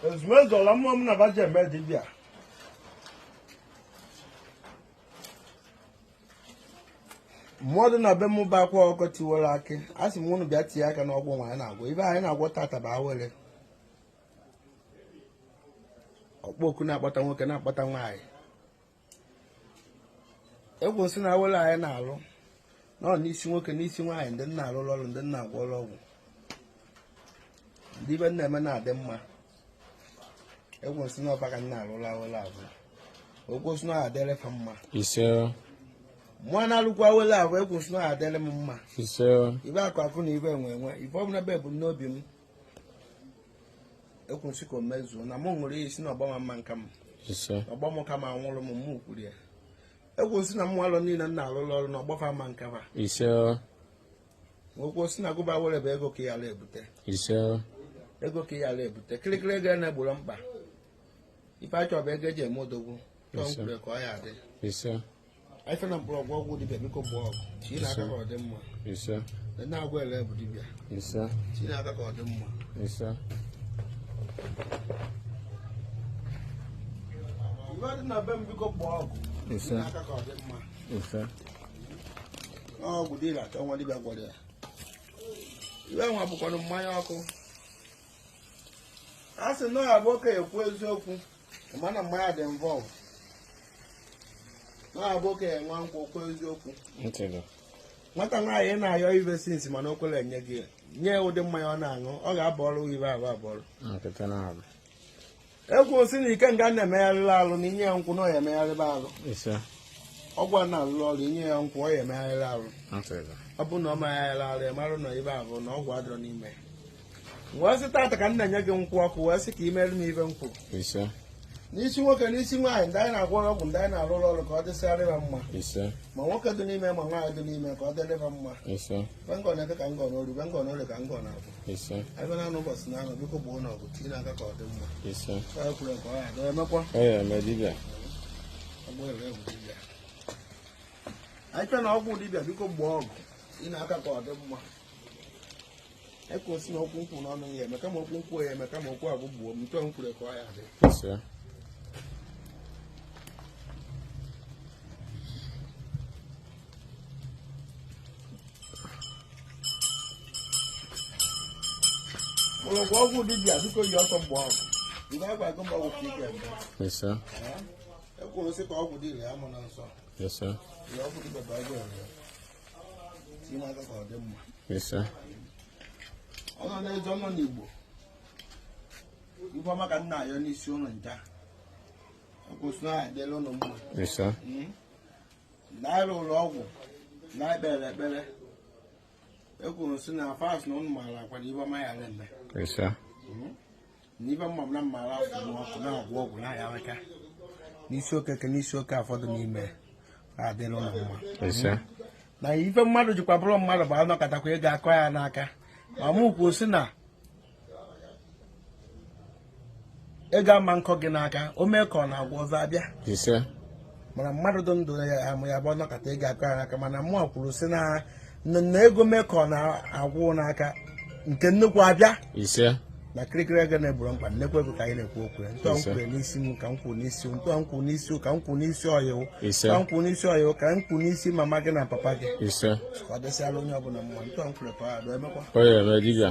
Ezumezu ọla mmụọ m na baji eme dibịa. Mmụọ dị na be m bụ akwa ọkọ tiwara akị. A sị m unu bịa tinye aka n'ọgwụ nwa anyị na-agwọ. Ibe anyị na-agwọ tata bụ awere. Ọkpọ oku na-akpọta nwoke na-akpọta nwaanyị. Ekwu sị na awere anyị na-alụ nọ n'isi nwoke n'isi nwaanyị, ndị nna alụrụ ọrụ, ndị nna agwọrọ ọgwụ, ndị ibe nna eme na-adị mma. Ekwu sị na ọba ka nna alụrụ awere abụ. Okwu sị na ọ adịrị fa mma. Ise. Mụọ na-alụkwa awere abụ, ekwu sị na ọ adịrị m mma. Ise. Ibe akụ akụ na ibe enwe enwe, ife ọbụla be bụ n'obi m, ekwu sị ka o mezuo na mụ ṅụrụ iyi si na ọgbama mma nka m. Ise. Ọgbọ m ka ma anwụrụ m mụ kwuru ya. Ekwu sị na mụ alụ niile nna alụrụ ọrụ na ọgbọfa mma nka fa. Ise. Okwu sị na gụba were bụ ego ka ya ala ebute. Ise. Ego ka ya ala ebute, kịrịkịrị ego na-egboro mkpa. Ife achọ bụ ego eji eme odogwu tọọ mkpụrụ ka ọ ya adị. Ise. Ife na mkpọrọgwụ ọgwụ dibịa, biko gbaa ọgụ chi na-aka ka ọ dị mma. Ise. Ndị na-agwa ele bụ dibịa. Ise. Chi na-aka ka ọ dị mma. Ise. Ife dị na be m, biko gbaa ọgụ chi Ise. na-aka ka ọ dị mma. Ise. Ọgwụ dịla achọ nwa dibịa gwọrọ ya. Iwe nwa bụkwanụ mmanya ọkụ. A sị na ọ bụ okenye ekwu eziokwu, mana mmanya dị involve. Na ọ bụ okenye nwa nkwụ okwu eziokwu. Ntị dị. Nwata nwaanyị na-ayọ ibe sinsi, mana o kwere enye gị, nye ụdị mmanya ọ na-aṅụ, ọ ga-abọ ọrụ ibe abụ abọrụ. Nkịtị na-abụ. Ekwu sị na ike nga na-emegharịla alụ na inye ya nkwụ na ọ ya emegharịba alụ. Ise. Ọgwụ a na-alụ ọrụ, inye ya nkwụ, ọ ya emegharịla alụ. Ntị dị. Ọ bụ na ọ megharịla alụ, ya marụ na ibe abụ na ọgwụ adịrọ n'ime. Wee sị tata ka m na-enye gị nkwụ ọkụ, wee sị ka ị mere m ibe nkwụ Ise. N'isi nwoke, n'isi nwaanyị, ndị anyị na-agwọrọ ọgwụ, ndị anyị na-arụrụ ọrụ, ka ọ dịsịarị ha mma. Ise. Ma nwoke dị n'ime, ma nwaanyị dị n'ime, ka ọ dịrị ha mma. Ise. Be ngọ na-eke ka ngọ n'oru, be ngọ n'oru ka ngọ na-abụ. Ise. Ebe na-anụ ụbọchị na-anọ, biko gboo n'ọgụ tinye n'aka ka ọ dị mma. Ise. Ọ kwuru ka ọ ya adị emekwa. Ọ ya eme dibịa. Ọgwụ ere egwu dibịa. Anyị chọ na ọgwụ dibịa, biko gboo ọgụ tinye n'aka ka ọ dị mma. Ekwu si na okwu nkwụ n'ọnụ ya eme, kama okwu nkwụ ya eme, kama okwu agwụ gbuo m ntụ m kwuru ka ọ ya dị. Ise. Mgbọrọgwụ ọgwụ dibịa, biko yi ọtọ gbaa ọgwụ mgbe a gwara gị ọgwụ ka ị ga-eme. Ise. Ekwuru sị ka ọgwụ dibịa ya mụ na nsọ. Ise. Ya ọgwụ dibịa bụ agụ ere ya tinye n'aka ka ọ dị mma. Ise. Ọ nọ n'ezi, ọ nọ n'Igbo. Ife ọma ka nna ayọ n'isi ụlọ ncha. Ekwụsị na adịla ụlọ mma. Ise. Na anyị rụrụ ọgwụ na anyị kpere ekpere, ekwuru sị na fas na ụnụ maara akwado ife ọma ya eme. Ise. Na ife mma na mmaara afọ ọkụ na-agwọ ọgwụ na-aya aka n'isi okeke, n'isi oke afọdụ n'ime adịla ụlọ mma. Ise. Na ife mmadụ jikwa bụrụ mmadụ bụ anọkọtakwa ego akọ ya n'aka, ma mụ kwuo sị na ego ama nkọ gị n'aka, o mee ka ọ na-agwọ ọzọ abịa. Ise. Mana mmadụ dị ndụ ya amụ ya bụ ọnọkọta ego akọ ya n'aka, mana mụ kwuru sị na na ego mee ka ọ na-agwụ n'aka nke nnukwu abịa. Ise. Na kirikiri ego na-egboro mkpa, nnekwu ego ka anyị na-ekwu okwu ya. Ntụ m Ise. kwuru n'isi m ka m kwuru n'isi, ntụ m kwuru n'isi ka m kwuru n'isi ọyịwụ Ise. ka m kwuru n'isi ọyịwụ ka m kwuru n'isi mama gị na papa gị. Ise. Ka ọ dịsịala onye ọbụla mma. Ntụ m kwuru ka ọ ya emekwa. Ọ ya eme dibịa.